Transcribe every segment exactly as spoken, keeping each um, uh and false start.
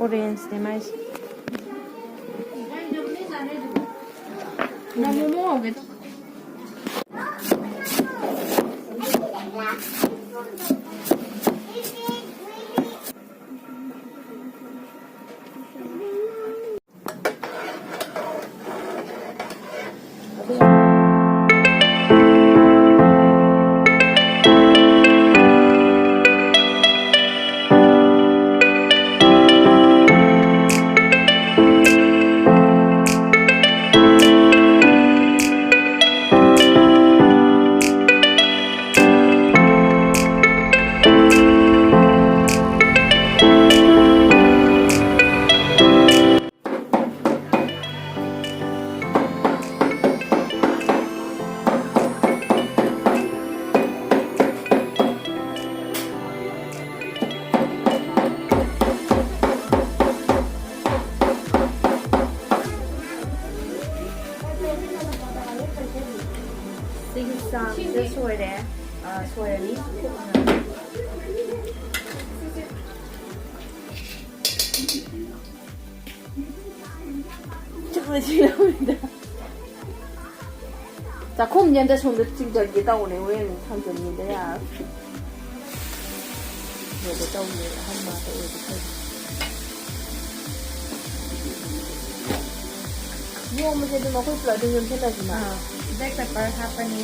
ꯑꯣꯔꯦꯟꯖꯅꯦ ꯃꯥꯏꯁꯦ꯫ ꯅꯪ ꯃꯣꯃꯣ ꯍꯧꯒꯦ ꯇꯧ-, ꯁꯤꯒꯤ ꯆꯥꯛꯁꯦ ꯁꯣꯏꯔꯦ꯫ ꯑ, ꯁꯣꯏꯔꯅꯤ꯫ ꯆꯨꯝꯅ ꯁꯤꯔꯝꯃꯤꯗ꯫ ꯆꯥꯛꯈꯨꯝꯁꯦ ꯑꯝꯇ ꯁꯣꯝꯗ ꯆꯤꯡꯖꯟꯒꯦ ꯇꯧꯕꯅꯦ, ꯍꯣꯔꯦꯟ ꯑꯃꯨꯛ ꯊꯥꯡꯖꯟꯒꯦꯗ ꯌꯥꯔꯣꯏ꯫ ꯂꯣꯏꯔꯦ ꯇꯧꯔꯤꯁꯦ, ꯑꯍꯟ ꯃꯥꯗ ꯑꯣꯏꯔꯗꯤ ꯐꯩ꯫ ꯌꯣꯝꯕꯁꯦ ꯑꯗꯨꯝ ꯑꯩꯈꯣꯏ ꯄꯨꯂꯞ ꯑꯗꯨꯝ ꯌꯣꯝꯁꯤꯜꯂꯁꯤꯅ꯫ ꯑꯥ, black pepper ꯍꯥꯞꯄꯅꯤ꯫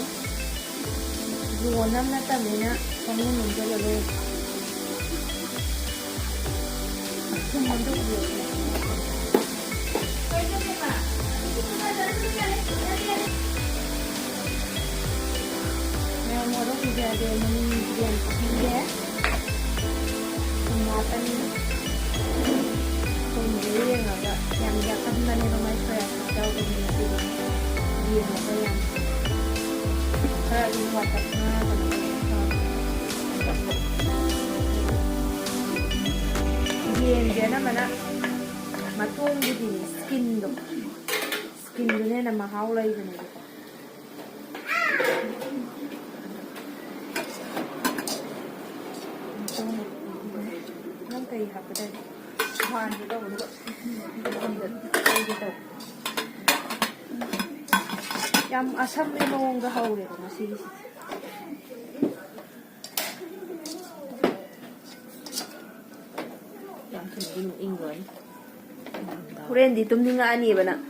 ꯂꯣꯟ ꯑꯃ ꯅꯠꯇꯕꯅꯤꯅ ꯄꯪꯌꯣꯝ ꯌꯣꯝꯁꯤꯜꯂ ꯂꯣꯏꯔꯦ꯫ ꯊꯨꯝ ꯑꯝꯇ ꯄꯨꯕꯤꯔꯛꯑꯣ꯫ ꯃꯌꯥꯝ ꯃꯣꯔꯣꯛ ꯄꯨꯖꯔꯒꯦ, ꯃꯅꯤꯡ ꯌꯦꯟ ꯍꯥꯞꯍꯟꯒꯦ꯫ ꯊꯨꯝ ꯍꯥꯞꯄꯅꯤ꯫ ꯊꯨꯝꯁꯦ ꯌꯦꯡꯉꯒ ꯌꯥꯝ ꯌꯥꯛꯀꯟꯕꯅꯦꯕ ꯃꯥꯏ ꯁꯣꯌꯥ ꯁꯣꯁ ꯌꯥꯎꯕꯅꯤꯅ ꯑꯗꯨꯒ ꯌꯦꯡꯉꯒ ꯌꯥꯝ ꯈꯔ ꯑꯗꯨꯝ ꯋꯥꯇꯛꯅ ꯀꯩꯅꯣ ꯇꯧꯕ꯫ ꯌꯦꯟꯁꯦ ꯑꯅꯝꯕꯅ ꯃꯇꯣꯡꯗꯨꯗꯤꯅꯦ, skinꯗꯣ, skinꯗꯨꯅ ꯍꯦꯟꯅ ꯃꯍꯥꯎ ꯂꯩꯕꯅꯦꯕꯀꯣ꯫ ꯅꯪ ꯀꯩ ꯍꯥꯞꯀꯗꯒꯦ? ꯄꯥꯟꯒꯦ ꯇꯧꯕꯅꯦ꯫ ꯌꯥꯝ ꯑꯁꯝꯕ ꯃꯑꯣꯡꯗ ꯍꯧꯔꯦꯕ ꯉꯁꯤꯒꯤꯁꯤꯗꯤ꯫ ꯌꯥꯝ ꯊꯨꯅꯗꯤ ꯑꯗꯨꯝ ꯏꯪꯈ꯭ꯔꯅꯤ꯫ ꯍꯣꯔꯦꯟꯗꯤ ꯇꯨꯝꯅꯤꯡꯉꯛꯑꯅꯤꯕ ꯅꯪ꯫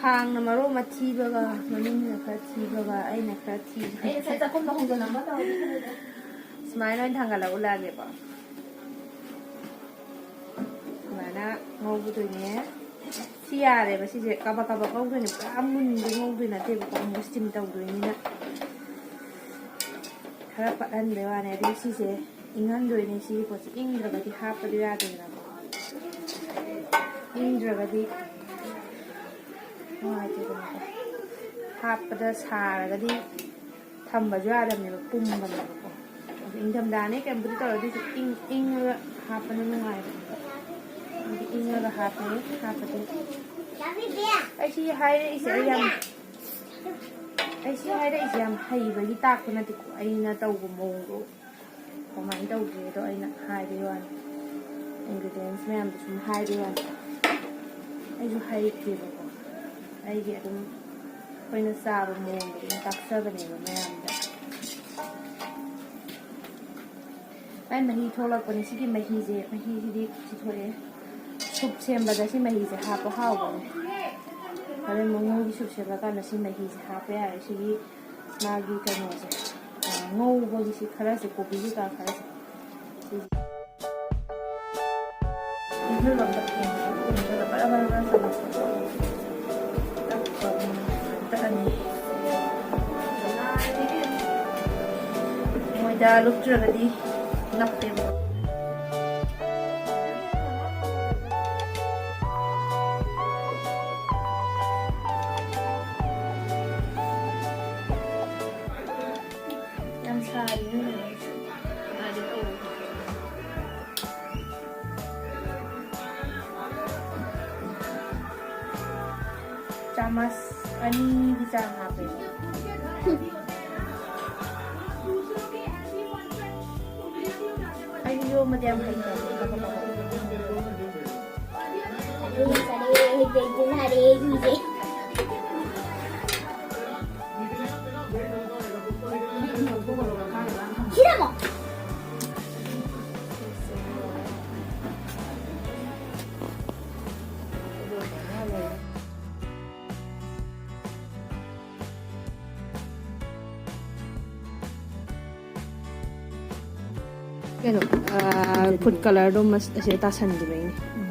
ꯈꯥꯡꯅ ꯃꯔꯣꯟ ꯑꯃ ꯊꯤꯕꯒ, ꯃꯅꯤꯡꯅ ꯈꯔ ꯊꯤꯕꯒ, ꯑꯩꯅ ꯈꯔ ꯊꯤꯕꯒ꯫ ꯑꯩ ꯉꯁꯥꯏ ꯆꯥꯛꯈꯨꯝꯗ ꯍꯣꯡꯖꯤꯜꯂꯝꯕ ꯇꯧꯔꯤ꯫ ꯁꯨꯃꯥꯏꯅ ꯑꯣꯏꯅ ꯊꯥꯡꯒꯠꯂꯛꯎ ꯂꯥꯛꯑꯒꯦꯕ꯫ ꯁꯨꯃꯥꯏꯅ ꯉꯧꯒꯗꯣꯏꯅꯦ꯫ ꯁꯤ ꯌꯥꯔꯦꯕ, ꯁꯤꯁꯦ ꯀꯥꯕꯛ ꯀꯥꯕꯛ ꯉꯧꯗꯣꯏꯅꯦ, ꯄꯨꯔꯥ ꯃꯨꯟꯕ ꯉꯧꯗꯣꯏ ꯅꯠꯇꯦꯕꯀꯣ, ꯑꯃꯨꯛ ꯁ꯭ꯇꯤꯝ ꯇꯧꯗꯣꯏꯅꯤꯅ꯫ ꯈꯔ ꯄꯠꯍꯟꯕꯩ ꯋꯥꯅꯦ꯫ ꯑꯗꯨꯒ ꯁꯤꯁꯦ ꯏꯪꯍꯟꯗꯣꯏꯅꯦ꯫ ꯁꯤꯒꯤ ꯄꯣꯠꯁꯦ ꯏꯪꯗ꯭ꯔꯒꯗꯤ ꯍꯥꯞꯄꯗꯣ ꯌꯥꯗꯦꯗꯅꯀꯣ꯫ ꯏꯪꯗ꯭ꯔꯒꯗꯤ ꯅꯨꯡꯉꯥꯏꯇꯦꯗꯅꯀꯣ꯫ ꯍꯥꯞꯄꯗ ꯁꯥꯔꯒꯗꯤ ꯊꯝꯕꯁꯨ ꯌꯥꯗꯕꯅꯦꯕ, ꯄꯨꯝꯕꯅꯦꯕꯀꯣ꯫ ꯑꯗꯨ ꯏꯪꯊꯝꯊꯥꯅꯦ ꯀꯩꯝꯕꯨꯗꯤ ꯇꯧꯔꯦ, ꯑꯗꯨꯏꯁꯨ ꯏꯪ-, ꯏꯪꯉꯒ ꯍꯥꯞꯄꯅ ꯅꯨꯡꯉꯥꯏꯕꯅꯦꯕ꯫ ꯑꯗꯨ ꯏꯪꯉꯒ ꯍꯥꯞꯄꯦ, ꯍꯥꯞꯄꯗꯤ꯫ ꯑꯩ ꯁꯤ ꯍꯥꯏꯔꯛꯏꯁꯦ ꯑꯩ ꯌꯥꯝ, ꯑꯩ ꯁꯤ ꯍꯥꯏꯔꯛꯏꯁꯦ ꯌꯥꯝ ꯍꯩꯕꯒꯤ ꯇꯥꯛꯄ ꯅꯠꯇꯦꯀꯣ, ꯑꯩꯅ ꯇꯧꯕ ꯃꯑꯣꯡꯗꯣ ꯀꯃꯥꯏꯅ ꯇꯧꯒꯦꯗꯣ ꯑꯩꯅ ꯍꯥꯏꯕꯩ ꯋꯥꯅꯤ꯫ ꯏꯟꯒ꯭ꯔꯤꯗꯤꯌꯦꯟꯁ ꯃꯌꯥꯝꯗꯣ ꯁꯨꯝ ꯍꯥꯏꯕꯩ ꯋꯥꯅꯤ꯫ ꯑꯩꯁꯨ ꯍꯩꯇꯦꯕꯀꯣ꯫ ꯑꯩꯒꯤ ꯑꯗꯨꯝ ꯑꯩꯈꯣꯏꯅ ꯆꯥꯕ ꯃꯑꯣꯡꯗ ꯑꯗꯨꯝ ꯇꯥꯛꯆꯕꯅꯦꯕ ꯃꯌꯥꯝꯗ꯫ ꯃꯥꯏ ꯃꯍꯤ ꯊꯣꯛꯂꯛꯄꯅꯦ꯫ ꯁꯤꯒꯤ ꯃꯍꯤꯁꯦ, ꯃꯍꯤꯁꯤꯗꯤ ꯁꯤ ꯊꯣꯛꯑꯦ꯫ ꯁꯨꯞ ꯁꯦꯝꯕꯗ ꯁꯤ ꯃꯍꯤꯁꯦ ꯍꯥꯞꯄ ꯍꯥꯎꯕꯅꯦ꯫ ꯍꯣꯔꯦꯟ ꯃꯣꯃꯣꯒꯤ ꯁꯨꯞ ꯁꯦꯝꯕ ꯀꯥꯟꯗ ꯁꯤ ꯃꯍꯤꯁꯦ ꯍꯥꯞꯄ ꯌꯥꯔꯦ꯫ ꯁꯤꯒꯤ ꯃꯥꯒꯤ ꯀꯩꯅꯣꯁꯦ, ꯑ, ꯉꯧꯕꯒꯤ ꯁꯤ ꯈꯔꯁꯦ, ꯀꯣꯕꯤ ꯀꯩꯀꯥ ꯈꯔꯁꯦ꯫ ꯁꯤꯁꯦ꯫ ꯏꯪꯍꯜꯂꯣ, ꯑꯝꯇ ꯐꯦꯟꯁꯦ ꯎꯪꯍꯜꯂꯣ, ꯕꯔ ꯕꯔ ꯕꯔ ꯁꯧꯍꯜꯂꯣ꯫ ꯇꯞ ꯇꯞꯅ ꯇꯛꯑꯅꯤ꯫ ꯃꯣꯏꯗ ꯂꯨꯞꯇ꯭ꯔꯒꯗꯤ ꯅꯞꯄꯦꯕ꯫ ꯌꯥꯝ ꯁꯥꯔꯤ ꯅꯣꯏꯅ꯫ ꯆꯥꯃꯁ ꯑꯅꯤꯒꯤ ꯆꯥꯡ ꯍꯥꯞꯄꯦ꯫ ꯑꯩꯗꯤ ꯌꯣꯝꯕꯗꯤ ꯌꯥꯝ ꯍꯩꯇꯕꯅꯦ꯫ ꯁꯤꯗ ꯑꯃꯨꯛ꯫ ꯀꯩꯅꯣ, ꯐꯨꯗ ꯀꯂꯔꯗꯣ ꯑꯁꯤꯗ ꯇꯥꯁꯟꯈꯤꯕꯩꯅꯦ꯫